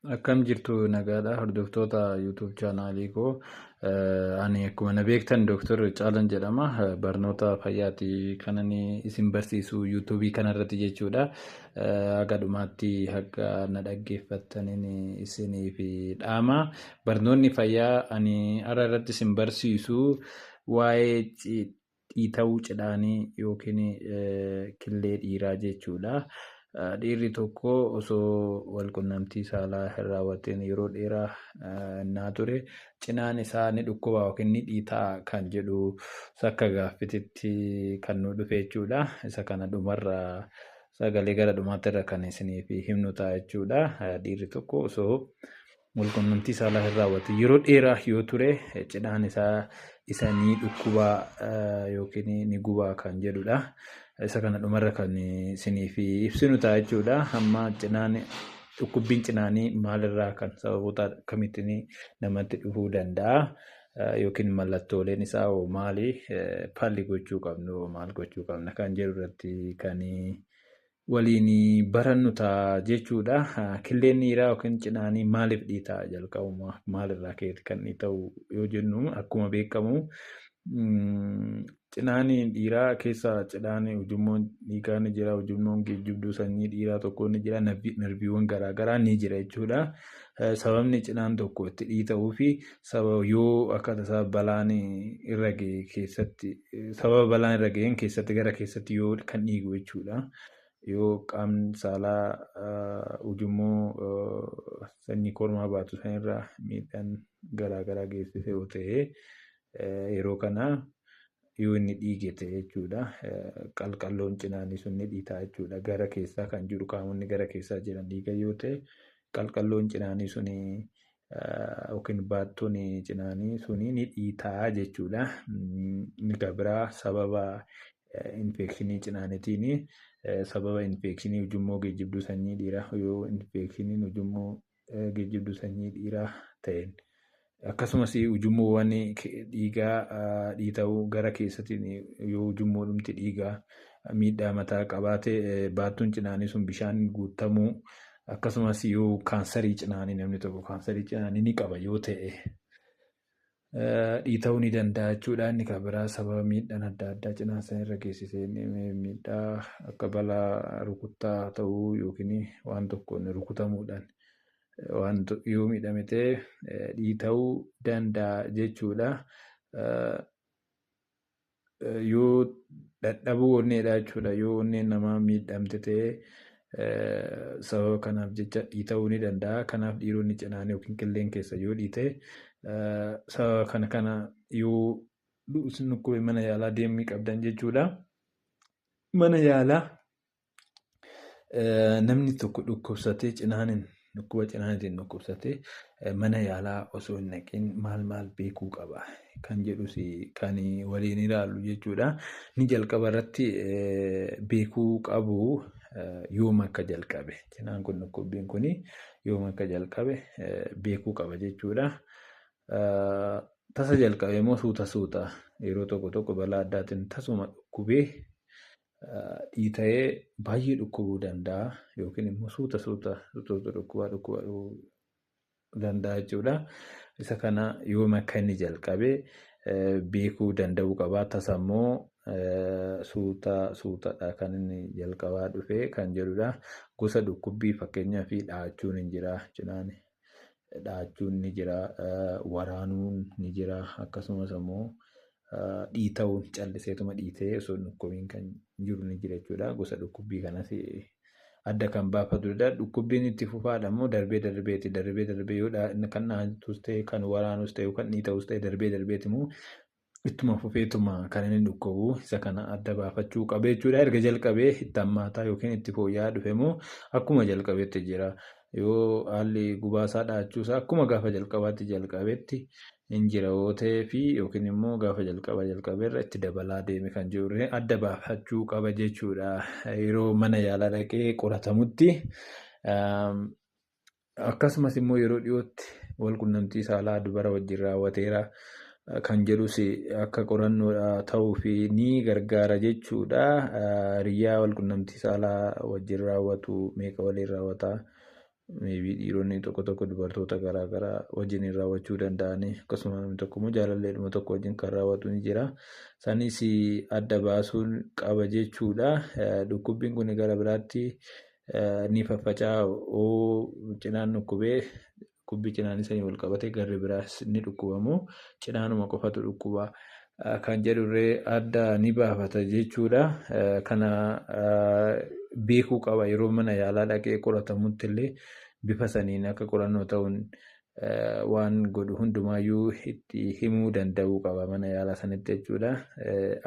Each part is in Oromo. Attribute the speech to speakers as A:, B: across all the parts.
A: Akkam jirtu, nagaadha, hordoftoota YouTube chaanaalii koo. Ani akkuma na beektan Dooktar Caalan jedhama. Barnoota fayyaati kan ani isin barsiisu YouTubeii kanarratti jechuudha. Haga dhumaatti haga na dhaggeeffattaniin isiniif dhaama. Barnoonni fayyaa ani har'a irratti isin barsiisu waa'ee dhiita'uu cidhaanii yookiin killee dhiiraa jechuudha. Dhiirri tokko osoo walqunnamtii saalaa hin raawwatin yeroo dheeraa innaa ture cinaan isaa ni dhukkuba yookiin ni dhiita'a kan jedhu akka gaaffititti kan nu dhufe jechuudha. Isa kana dhumarra sagalee gara dhumaatti irra kan isiniif himnu ta'a jechuudha. Dhiirri tokko osoo walqunnamtii saalaa hin raawwatin yeroo dheeraa yoo ture cidhaan isaa isa ni dhukkubaa yookiin ni gubaa kan jedhudha. Isa kana dhumarra kan isiniif ibsinu ta'a jechuudha. Amma cinaan dhukkubbiin cinaanii maalirraa kan sababoota akkamittiin namatti dhufuu danda'a? Yookiin mallattooleen isaa hoo maali? Falli gochuu qabnu maal gochuu qabna kan jedhu irratti kan waliin barannu ta'a jechuudha. Killeen dhiiraa yookiin cinaanii maaliif dhiita'a, jalqabuma maalirraa ka'eeti kan dhiita'u yoo jennu, akkuma beekamu cinaanii dhiiraa keessa cidhaan ujummoon dhiigaa ni jira, ujummoon geejjibduu sanyii dhiiraa tokko ni jira, narviiwwan garaagaraa ni jira jechuudha. Sababni cinaan tokko itti dhiita'uu fi sababa yoo akka tasaa balaan irra ga'e keessatti, sababa balaan irra ga'een keessatti gara keessatti yoo kan dhiigu jechuudha. Yoo qaamni saalaa ujummoo sanyii kormaa baatu sanirraa miidhaan garaagaraa geessise yoo ta'e, yeroo kana yoo inni dhiige ta'e jechuudha. Qalqalloon cinaanii sun ni dhiitaa jechuudha. Gara keessaa kan jiru, qaamonni gara keessaa jiran dhiiga yoo ta'e, qalqalloon cinaanii suni yookiin baattuun cinaanii suni ni dhiitaa jechuudha. Inni kan biraa sababa infekshinii cinaaniitiin, sababa infekshinii ujummoo geejjibduu sanyii dhiiraa, yoo infekshiniin ujummoo geejjibduu sanyii dhiiraa ta'een, akkasumas ujummoowwan dhiigaa dhiita'uu gara keessattiin yoo ujummoodhumti dhiigaa miidhaa mataa qabaate baattuun cinaanii sun bishaan guutamuu, akkasumas yoo kaansarii cinaanii, namni tokko kaansarii cinaanii ni qaba yoo ta'e dhiita'uu ni danda'a jechuudha. Inni kan biraa sababa miidhaan adda addaa cinaa sana irra geessisee, miidhaa akka balaa rukuttaa ta'uu yookiin waan tokkoon rukutamuudhaan waan yoo miidhame ta'e dhiita'uu danda'a jechuudha. Yoo dadhabuu onneedha jechuudha. Yoo onneen namaa miidhamte ta'e sababa kanaaf jecha dhiita'uu ni danda'a. Kanaaf dhiironni cinaanii yookiin killeen keessa yoo dhiite sababa kana kana yoo isin dhukkube mana yaalaa deemuu qabdan jechuudha. Mana yaalaa namni tokko dhukkubsatee cinaaniin, dhukkuba cinaaniitiin dhukkubsatee mana yaalaa osoo hin dhaqin maal maal beekuu qaba kan jedhus kan waliin ilaallu jechuudha. Inni jalqaba irratti beekuu qabu yoom akka jalqabe, cinaan kun, dhukkubbiin kun yoom akka jalqabe beekuu qaba jechuudha. Tasa jalqabe immoo suuta suuta, yeroo tokko tokko balaa addaatiin tasuma dhukkubee dhiita'ee baay'ee dhukkubuu danda'a yookiin immoo suuta suuta suuta dhukkubaa dhukkubaa danda'a jechuudha. Isa kana yoom akka inni jalqabe beekuu danda'uu qaba. Tasa immoo suuta suutadha kan inni jalqabaa dhufe kan jedhudha. Gosa dhukkubbii fakkeenyaaf dha'achuun hin jira, cinaan dha'achuun ni jira, waraanuun ni jira, akkasumas immoo dhiita'uun, calliseetuma dhiitee osoo hin dhukkubiin kan jiru ni jira jechuudha. Gosa dhukkubbii kanas adda kan baafatudha. Dhukkubbiin itti fufaadha immoo darbee darbeeti. Darbee darbee yoo kan dha'atus ta'e, kan waraanus ta'e, kan dhiita'us ta'e, darbee darbeeti immoo ittuma fufeetuma kan inni dhukkubu, isa kana adda baafachuu qaba jechuudha. Erga jalqabee itti hammaataa yookiin itti fooyya'aa dhufe immoo akkuma jalqabetti jira. Yoo haalli gubaasaa, dha'achuusaa akkuma gaafa jalqabaatti jalqabetti hin jira yoo ta'ee fi yookiin immoo gaafa jalqaba jalqabeerra itti dabalaa deeme kan jiru adda baafachuu qaba jechuudha. Yeroo mana yaalaa dhaqee qoratamutti. Akkasumas immoo yeroo dhiyootti wal qunnamtii saalaa dubara wajjin raawwateera kan jedhus akka qorannoodha ta'uu fi ni gargaara jechuudha. Hiriyaa wal qunnamtii saalaa wajjin raawwatu meeqa waliin raawwata? Maybe dhiironni tokko tokko dubartoota garaa garaa wajjin raawwachuu danda'ani. Akkasuma namni tokko immoo jaalalleedhuma tokko wajjin kan raawwatu ni jira. Sanis adda baasuun qaba jechuudha. Dhukkubbiin kun gara biraatti ni faffaca'a. Cinaan dhukkubee dhukkubbii cinaan sanii wal qabatee garri biraas ni dhukkubamu. Cinaanuma qofatu dhukkuba kan jedhurree adda ni baafata jechuudha. Kana beekuu qaba yeroo mana yaalaa dhaqee qoratamutti illee bifa saniin akka qorannoo ta'uun waan godhu hundumaayyuu itti himuu danda'uu qaba mana yaalaa sanitti jechuudha.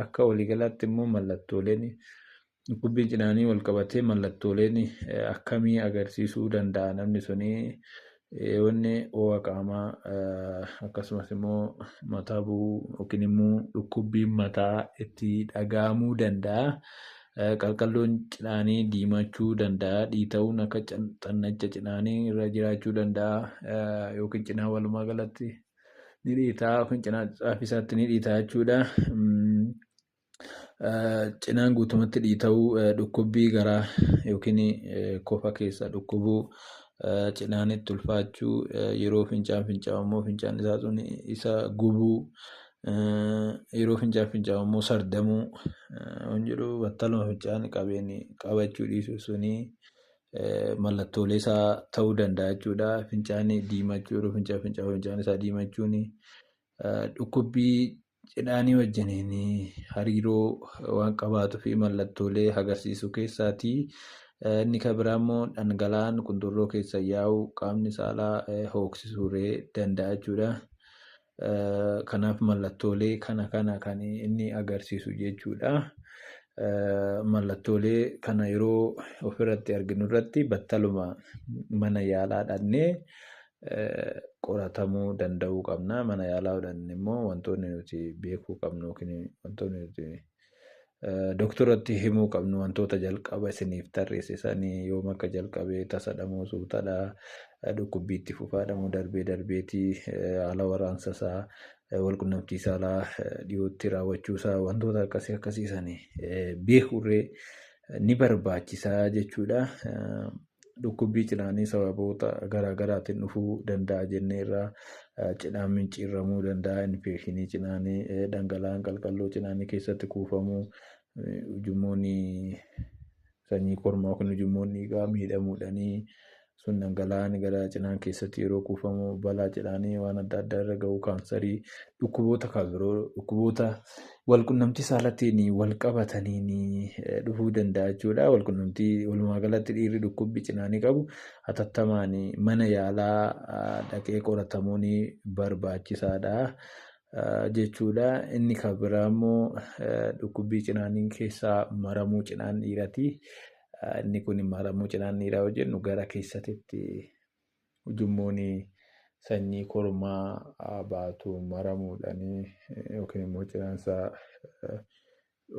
A: Akka waliigalaatti immoo mallattooleen dhukkubbii cinaanii wal qabatee mallattooleen akkamii agarsiisuu danda'a namni suni? Wanni ho'a qaamaa, akkasumas immoo mataa bu'uu yookiin immoo dhukkubbiin mataa itti dhaga'amuu danda'a. Qalqalloon cinaanii diimachuu danda'a. Dhiita'uun akka xannacha cinaanii irra jiraachuu danda'a. Yookiin cinaa walumaa galatti ni dhiita'a yookiin cinaa caafi isaatti ni dhiita'a jechuudha. Cinaan guutumatti dhiita'uu, dhukkubbii garaa yookiin kofa keessa dhukkubuu, cinaan itti ulfaachuu, yeroo fincaan fincaa'u immoo fincaan isaa sun isa gubuu, yeroo fincaan fincaa'u immoo sardamuu waan jedhu battaluma fincaan qabeen qabachuu dhiisuu suni mallattoolee isaa ta'uu danda'a jechuudha. Fincaan diimachuu, yeroo fincaan fincaa'u fincaan isaa diimachuun dhukkubbii cinaanii wajjiniin hariiroo waan qabaatuu fi mallattoolee agarsiisu keessaati. Inni kan biraa immoo dhangala'aan qunxurroo keessa yaa'u qaamni saalaa hooksisuu danda'a jechuudha. Kanaaf mallattoolee kana kana kan inni agarsiisu jechuudha. Mallattoolee kana yeroo ofirratti arginu irratti battaluma mana yaalaa dhaqnee qoratamuu danda'uu qabna. Mana yaalaa dhaqne immoo wantoonni nuti beekuu qabnu yookiin wantoonni nuti doktoratti himuu qabnu wantoota jalqaba isiniif tarreesse sanii, yoom akka jalqabee, tasadha moo suutadha, dhukkubbii itti fufaadha moo darbee darbeetii, haala waraansa isaa, walqunnamtii saalaa dhiyootti raawwachuu isaa, wantoota akkasii akkasii sanii beekuurree ni barbaachisaa jechuudha. Dhukkubbii cinaanii sababoota garaa garaatiin dhufuu danda'a jenneerra. Cinaan micciiramuu danda'a, infekshinii cinaanii, dhangala'aan qalqalloo cinaanii keessatti kuufamuu, ujummoon sanyii kormaa yookiin ujummoon dhiigaa miidhamuudhaanii sun dhangala'aan gara cinaan keessatti yeroo kuufamu balaa cinaanii waan adda addaa irra ga'u, kaansarii, dhukkuboota kan biroo, dhukkuboota walqunnamtii saalaatiin wal qabataniin dhufuu danda'a jechuudha. Walqunnamtii walumaa galatti dhiirri dhukkubbii cinaanii qabu hatattamaan mana yaalaa dhaqee qoratamuun barbaachisaadha jechuudha. Inni kan biraa immoo dhukkubbii cinaanii keessaa maramuu cinaan dhiiraati. Inni kun maramuu cinaan dhiiraa yoo jennu gara keessatti ujummoon sanyii kormaa baatu maramuudhaan yookiin immoo cinaan isaa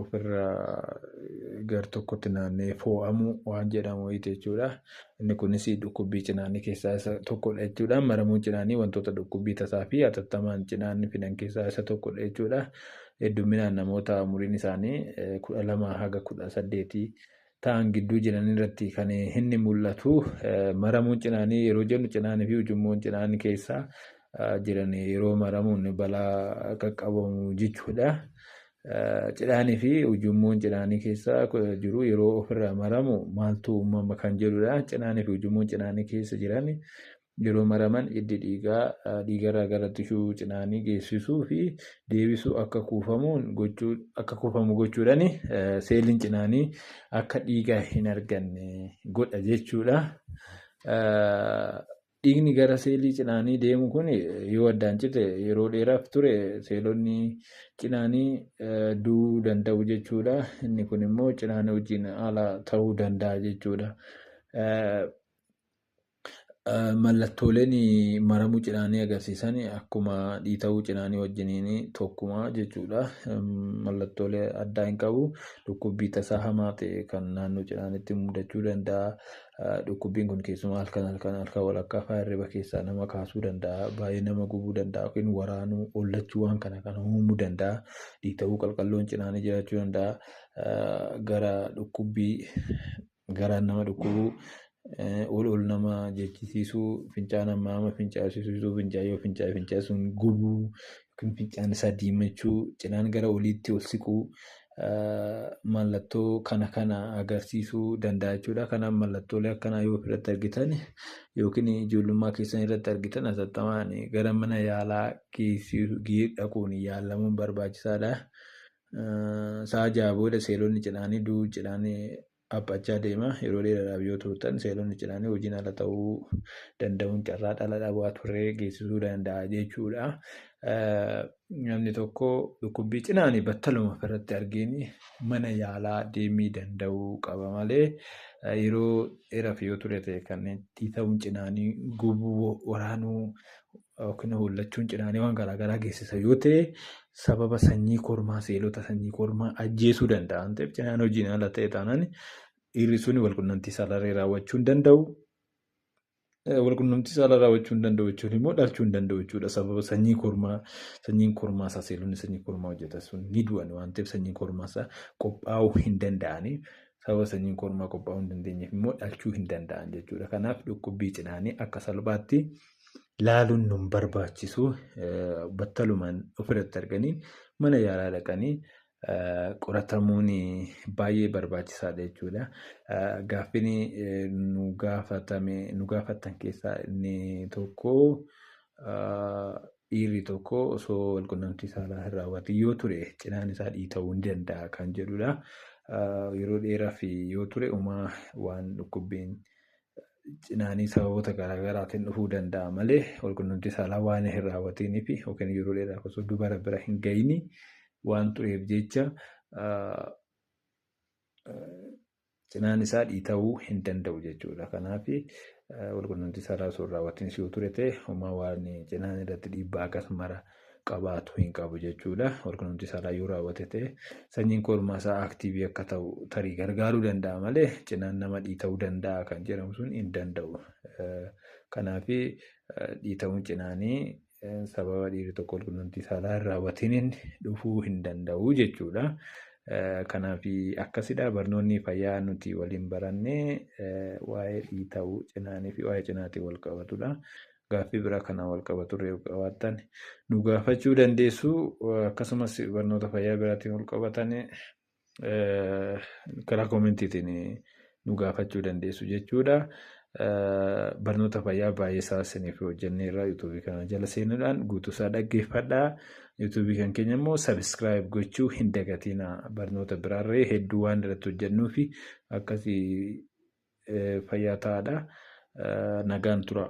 A: ofirra gar tokkotti naanna'ee fo'amuu waan jedhamu wayiiti jechuudha. Inni kunis dhukkubbii cinaanii keessaa isa tokkodha jechuudha. Maramuun cinaanii wantoota dhukkubbii tasaa fi hatattamaan cinaan fidan keessaa isa tokkodha jechuudha. Hedduminaan namoota umuriin isaanii 12 haga 18 ta'an gidduu jiran irratti kan inni mul'atu. Maramuun cinaanii yeroo jennu cinaanii fi ujummoon cinaanii keessa jiran yeroo maramuun balaa qaqqabamu jechuudha. Cinaanii fi ujummoon cinaanii keessa jiru yeroo ofirraa maramu maaltu uumama kan jedhudha. Cinaanii fi ujummoon cinaanii keessa jiran yeroo maraman hiddi dhiigaa dhiigarraa gara tishuu cinaanii geessisuu fi deebisuu akka kuufamu gochuudhaan seeliin cinaanii akka dhiiga hin arganne godha jechuudha. Dhiigni gara seelii cinaanii deemu kun yoo addaan cite yeroo dheeraaf ture seelonni cinaanii du'uu danda'u jechuudha. Inni kun immoo cinaanii wajjin haala ta'uu danda'a jechuudha. Mallattooleen maramuu cinaanii agarsiisan akkuma dhiita'uu cinaanii wajjiniin tokkuma jechuudha. Mallattoolee addaa hin qabu. Dhukkubbii tasaa hamaa ta'e kan naannoo cinaanitti mudachuu danda'a. Dhukkubbiin kun keessumaa halkan halkan halkan walakkaa fa'aa hirriba keessaa nama kaasuu danda'a. Baay'ee nama gubuu danda'a yookiin waraanuu, hollachuu waan kana kana uumuu danda'a. Dhiita'uu qalqalloon cinaanii jiraachuu danda'a. Gara dhukkubbii garaan nama dhukkubuu, Ol ol nama jechisiisuu, fincaan hamma hamma fincaasisuu, fincaan yoo fincaa'e fincaan sun gubuu yookiin fincaan isaa diimachuu, cinaan gara oliitti ol siquu, mallattoo kana kana agarsiisuu danda'a jechuudha. Kanaaf mallattoolee akkanaa yoo ofirratti argitan yookiin ijoollummaa keessan irratti argitan hatattamaan gara mana yaalaa dhaquun yaalamuun barbaachisaadha. Sa'a 6 booda seelonni cinaanii du'uu, cinaanii haphachaa deema. Yeroo dheeraadhaaf yoo turtan seelonni cinaanii hojiin ala ta'uu danda'uun carraa dhala dhabaa turee geessisuu danda'a jechuudha. Namni tokko dhukkubbii cinaanii battaluma ofirratti argeen mana yaalaa deemuu danda'uu qaba malee yeroo dheeraaf yoo ture ta'e kanneen dhiitamuun cinaanii, gubuu, waraanuu yookiin hollachuun cinaanii waan garaagaraa geessisa yoo ta'e, sababa sanyii kormaa, seelota sanyii kormaa ajjeesuu danda'a waan ta'eef, cinaan hojiin ala ta'e taanaan dhiirri sun walqunnamtii saalaa raawwachuu hin danda'u. Walqunnamtii saalaa raawwachuu hin danda'u jechuun immoo dhalchuu hin danda'u jechuudha. Sababa sanyii kormaa, sanyiin kormaa isaa, seelonni sanyii kormaa hojjetan sun ni du'an waan ta'eef, sanyiin kormaa isaa qophaa'uu hin danda'ani. Sababa sanyiin kormaa qophaa'uu hin dandeenyeef immoo dhalchuu hin danda'an jechuudha. Kanaaf dhukkubbii cinaanii akka salphaatti laaluun nun barbaachisu, battalumaan ofirratti arganii mana yaalaa dhaqanii qoratamuun baay'ee barbaachisaadha jechuudha. Gaaffiin nu gaafatame, nu gaafattan keessaa inni tokko, dhiirri tokko osoo walqunnamtii saalaa hin raawwatin yoo ture cinaan isaa dhiita'uu ni danda'a kan jedhudha. Yeroo dheeraaf yoo ture uumaa waan dhukkubbiin cinaanii sababoota garaagaraatiin dhufuu danda'a malee, walqunnamtii saalaa waan hin raawwatiniif yookiin yeroo dheeraaf osoo dubara bira hin gahin waan tureef jecha cinaan isaa dhiita'uu hin danda'u jechuudha. Kanaaf walqunnamtii saalaa osoo hin raawwatin yoo ture ta'e homaa waan cinaan irratti dhiibbaa akkasumara qabaatu hin qabu jechuudha. Walqunnamtii saalaa yoo raawwate ta'e sanyiin kormaa isaa active akka ta'u tarii gargaaruu danda'a malee cinaan nama dhiita'uu danda'a kan jedhamu sun hin danda'u. Kanaaf dhiita'uun cinaanii sababa dhiirri tokko walqunnamtii saalaa hin raawwatiniin dhufuu hin danda'u jechuudha. Kanaaf akkasidha, barnoonni fayyaa nuti waliin baranne waa'ee dhiita'uu cinaanii fi waa'ee cinaatiin wal qabatudha. Gaaffii biraa kanaan wal qabatu yoo qabaattan nu gaafachuu dandeessu. Akkasumas barnoota fayyaa biraatiin wal qabatan karaa commentiitiin nu gaafachuu dandeessu jechuudha. Barnoota fayyaa baay'ee isaa isiniif hojjenneerra, YouTubeii kana jala seenuudhaan guutuusaa dhaggeeffadhaa. YouTubeii kan keenya immoo subscribe gochuu hin dagatina. Barnoota biraarree hedduu waan irratti hojjennuu fi akkasii fayyaa ta'aadha. Nagaan tura.